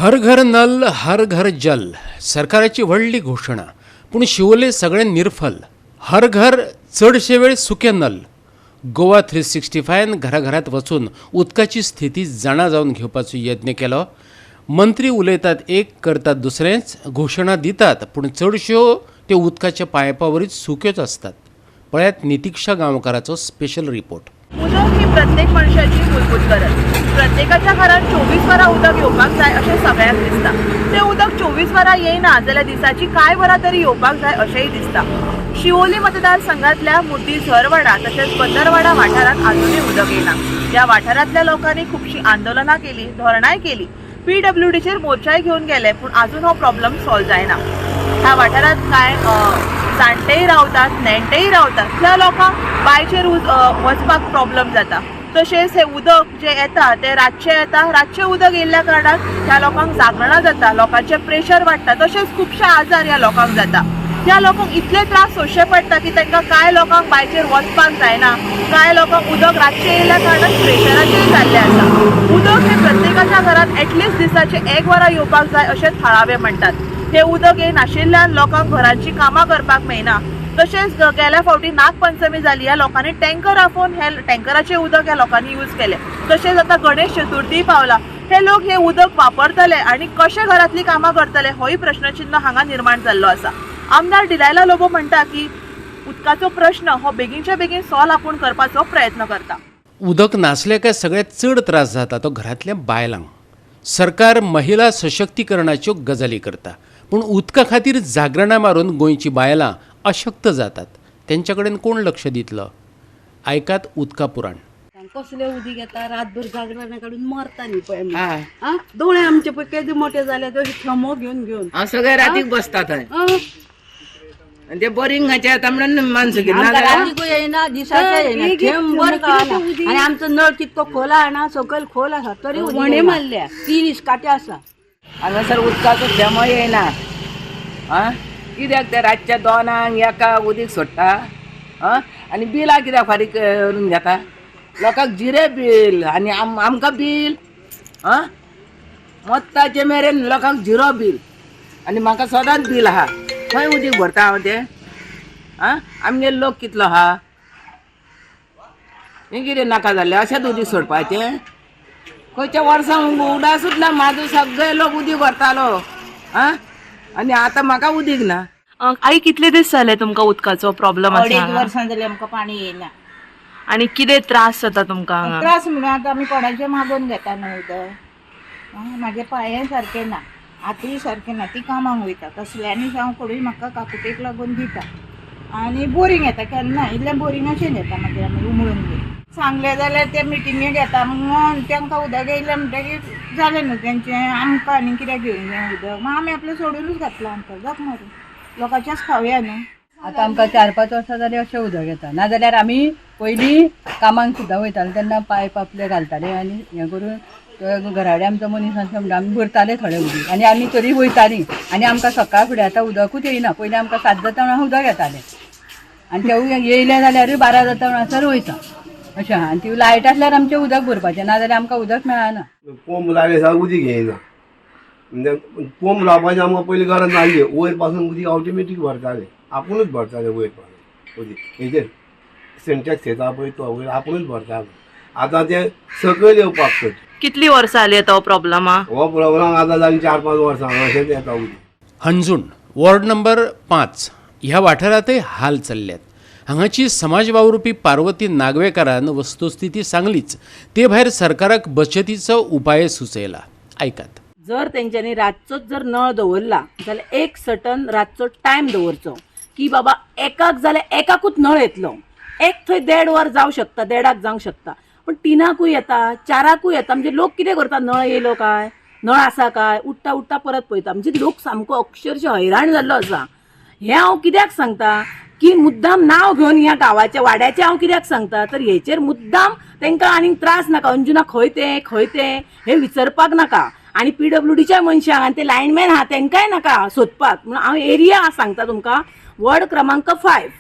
हर घर नल हर घर जल सरकाराची व्हडली घोशणा, पूण शिवोले सगळें निर्फल. हर घर चडशे वेळ सुके नल. गोवा 365 घराघरात वचून उदकाची स्थिती जाणा जावन घेवपाचो यत्न केलो. मंत्री उलयतात एक, करतात दुसरेंच. घोशणा दितात पूण चडश्यो त्यो उदकाच्या पायपावरीच सुक्योच आसतात. पळयात नितिक्षा गांवकाराचो स्पेशल रिपोर्ट. उदक ही प्रत्येक मनशाची मूलभूत गरज. प्रत्येकाच्या घरात 24 वरां उदक येवपाक जाय अशें सगळ्यांक दिसता. तें उदक 24 वरां येयना जाल्यार दिसाची कांय वरां तरी येवपाक जाय अशेंय दिसता. शिवोली मतदारसंघातल्या मुड्डी झरवाडा तशेंच बंदरवाडा वाठारांत आजुनूय उदक येना. ह्या वाठारांतल्या लोकांनी खुबशीं आंदोलनां केली, धरणांय केली, पीडब्ल्यूडीचेर मोर्चाय घेवन गेले, पूण आजून हो प्रॉब्लम सॉल्व जायना. ह्या वाठारांत कांय जाणटेय रावतात, नेणटेय रावतात. ह्या लोकांक बांयचेर वचपाक प्रॉब्लम जाता. तशेंच हें उदक जें येता तें रातचें येता. रातचें उदक येयल्ल्या कारणान ह्या लोकांक जागरणां जाता, लोकांचें प्रेशर वाडटा, तशेंच खुबशे आजार ह्या लोकांक जाता. ह्या लोकांक इतले त्रास सोंसचे पडटा की तांकां कांय लोकांक बांयचेर वचपाक जायना. कांय लोकांक उदक रातचें येयल्ल्या कारणान प्रेशराचेय जाल्लें आसा. उदक हें प्रत्येकाच्या घरांत एटलिस्ट दिसाचें 1 वरां येवपाक जाय अशें थळावे म्हणटात. हें उदक येनाशिल्ल्यान लोकांक घरांची कामां करपाक मेळना. तशेंच गेल्या फावटी नागपंचमी जाली, ह्या लोकांनी टँकर आपोवन हे टँकराचें उदक ह्या लोकांनी यूज केलें. तशेंच आतां गणेश चतुर्थी पावला, हे लोक हे उदक वापरतले आनी कशें घरांतलीं कामां करतले होय प्रश्नचिन्न हांगा निर्माण जाल्लो आसा. आमदार डिलायला लोबो म्हणटा की उदकाचो प्रश्न हो बेगीनच्या बेगीन सॉल्व आपूण करपाचो प्रयत्न करता. उदक नासलें काय सगळ्यांत चड त्रास जाता तो घरांतल्या बायलांक. सरकार महिला सशक्तीकरणाच्यो गजाली करता, पूण उदका खातीर जागरणां मारून गोंयची बायलां अशक्त जातात. तेंच्या कडेन कोण लक्ष दितलो? आयकात उदका पुराण. कसले उदीक येता, रातभर जागरणां काडून मरता न्ही पळय. आं, दोळे आमचे पळय केदे मोठे जाले, तशे थेमो घेवन घेवन हांव सगळे रातीक बसता थंय आनी ते बोरींग खंयचे येता म्हणून मानसुकी. आमकां रातीकूय येयना, दिसाचें येयना, थेंबर कळना. आनी आमचो नळ कितको खोल आहा ना, सकयल खोल आसा तरी व्हणे मारल्या. 3 इस्काटे आसा. हांगासर उदकाचो थेंबो येयना. आं, कित्याक ते रातच्या 2 1 उदीक सोडटा. आं, आनी बिलां कित्याक फारीक करून घेता? लोकांक जिरे बील आनी आमकां बील. आं, मत्ताचे मेरेन लोकांक झिरो बील आनी म्हाका सदांच बील आहा. खंय उदीक भरता हांव तें? आं, आमगेर लोक कितलो आहा? हें कितें नाका जाल्लें अशेंच उदीक सोडपाचें? खंयच्या वर्सां उडासूच ना, म्हाजो सगळे लोक उदीक व्हरतालो. आं, आनी आतां म्हाका उदीक ना. आई, कितले दीस जाले तुमकां उदकाचो प्रॉब्लम 2.5 आसा? वर्सां जाली आमकां पाणी येयना. आनी कितें त्रास जाता तुमकां हांगा? त्रास म्हणून आतां आमी कोणाचे मागून घेता न्हू उदक. म्हाजे पांयय सारके ना, हातूय सारके ना, ती कामाक वयता. तसल्यांनी हांव कोणूय म्हाका काकुटेक लागून दिता. आनी बोरींग येता केन्ना, इल्लें बोरिंगाचें घेता मागीर आमी उमळून बी. सांगलें जाल्यार ते मिटिंगे घेता म्हणून तांकां उदक येयलें म्हणटकीर जालें न्हू तेंचें. आमकां आनी कित्याक घेवंक जाय उदक? मागीर आमी आपलें सोडुनूच घातलां आमकां, जाक मारूं, लोकांचेंच खावया न्हू. आतां आमकां 4-5 वर्सां जालीं अशें उदक येता. नाजाल्यार आमी पयलीं कामांक सुद्दां वयताले तेन्ना पायप आपले घालताले आनी हें करून घरा कडेन आमचो मनीस आसा म्हणटा आमी भरताले थोडे उदीक आनी आमी तरी वयतालीं. आनी आमकां सकाळ फुडें आतां उदकूच येयना. पयलीं आमकां 7 जाता म्हणून उदक येतालें आनी तेवूय येयलें जाल्यारूय 12 जाता म्हणसर वयता अशें आहा. आनी ती लायट आसल्यार आमचें उदक भरपाचें, नाजाल्यार आमकां उदक मेळना. पंप लायले सारकें उदीक येयना. म्हणजे पंप लावपाची आमकां पयलीं गरज नासली. वयर पासून उदीक ऑटोमॅटीक भरताले, आपुणूच भरताले वयर पासून उदीक. हेजेर सिंटेक्स येता पळय तो वयर आपुणूच भरतालो. आतां तें सकयल येवपाक पडटा. कितली वर्सां जाली आतां हो प्रॉब्लम? हो प्रॉब्लम आतां जालीं 4-5 वर्सां अशेंच येता उदीक. हणजूण वॉर्ड नंबर 5 ह्या वाठारांतय हाल चल्ल्यात. हांगाची समाज वावुरपी पार्वती नागवेकारान वस्तुस्थिती सांगलीच, ते भायर सरकाराक बचतीचो उपाय सुचयला. आयकात. जर तेंच्यांनी रातचोच जर नळ दवरला जाल्यार एक सर्टन रातचो टायम दवरचो की बाबा एकाक जाल्यार एकाकूच नळ येतलो. एक थंय 1.5 वर जावं शकता, 1.5 जावंक शकता, पण 3कूय येता, 4कूय येता. म्हणजे लोक कितें करता, नळ येयलो काय, नळ आसा काय, उठ्ठा उठ्ठा परत पळयता. म्हणजे लोक सामको अक्षरशः हैराण जाल्लो आसा. हें हांव कित्याक सांगता की मुद्दाम नांव घेवन ह्या गांवाच्या वाड्याचें हांव कित्याक सांगता, तर हेचेर मुद्दाम तांकां आनीक त्रास नाका. अंजुना खंय तें, खंय तें हें विचारपाक नाका. आनी पीडब्ल्यूडीच्या मनशांक आनी ते लायनमॅन आहा तांकांय नाका सोदपाक. म्हणून हांव एरिया सांगता तुमकां, वॉर्ड क्रमांक 5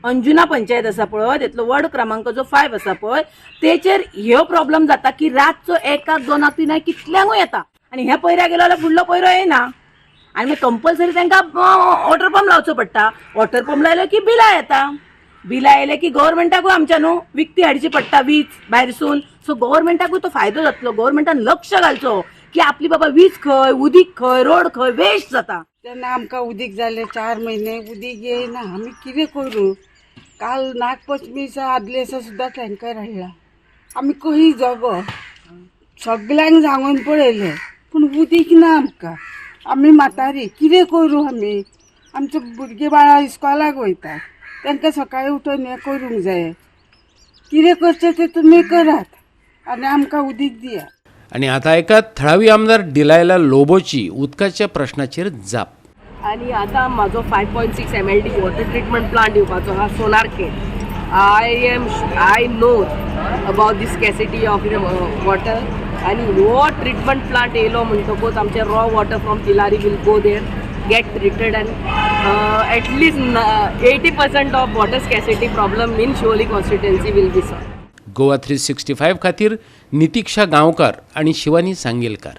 अंजुना पंचायत आसा पळय, तेतलो वॉर्ड क्रमांक जो 5 आसा पळय तेचेर ह्यो प्रॉब्लम जाता की रातचो 1, 2, 3 कितल्यांकूय येता. आनी ह्या पयऱ्या गेलो जाल्यार फुडलो पयरो येना आनी मागीर कंपल्सरी तांकां वॉटर पंप लावचो पडटा. वॉटर पंप लायलो की बिलां येता, बिलां आयलें की गव्हर्मेंटाकूय आमच्या न्हू विकती हाडची पडटा वीज भायरसून. सो गव्हर्मेंटाकूय तो फायदो जातलो. गव्हर्मेंटान लक्ष घालचो की आपली बाबा वीज खंय, उदीक खंय, रोड खंय वेस्ट जाता. तेन्ना आमकां उदीक जालें 4 म्हयने उदीक येयना. आमी कितें करूं? काल नागपंचमी दिसा आदले दिसा सुद्दां टँकर हाडला. आमी कहीं जगो सगल्यांक सांगून पळयलें पूण उदीक ना आमकां. आमी म्हातारी कितें करूं आमी? आमचे भुरगीं बाळां इस्कॉलाक वयता, तांकां सकाळीं उठून हें करूंक जाय. कितें करचें तें तुमी करात आनी आमकां उदीक दियात. आनी आतां आयकात थळावी आमदार डिलायला लोबोची उदकाच्या प्रश्नाचेर जाप. आनी आतां म्हाजो 5.6 MLD water treatment plant येवपाचो आहा सोनारके. I know about this scarcity of water आनी हो ट्रिटमेंट प्लांट येयलो म्हणटकूच आमचें raw water from Tillari will go there, get treated and at least 80% of water scarcity problem in Siolim constituency will be solve. Goa 365 खातीर नितीक्षा गांवकार आणि शिवानी सांगेलकार.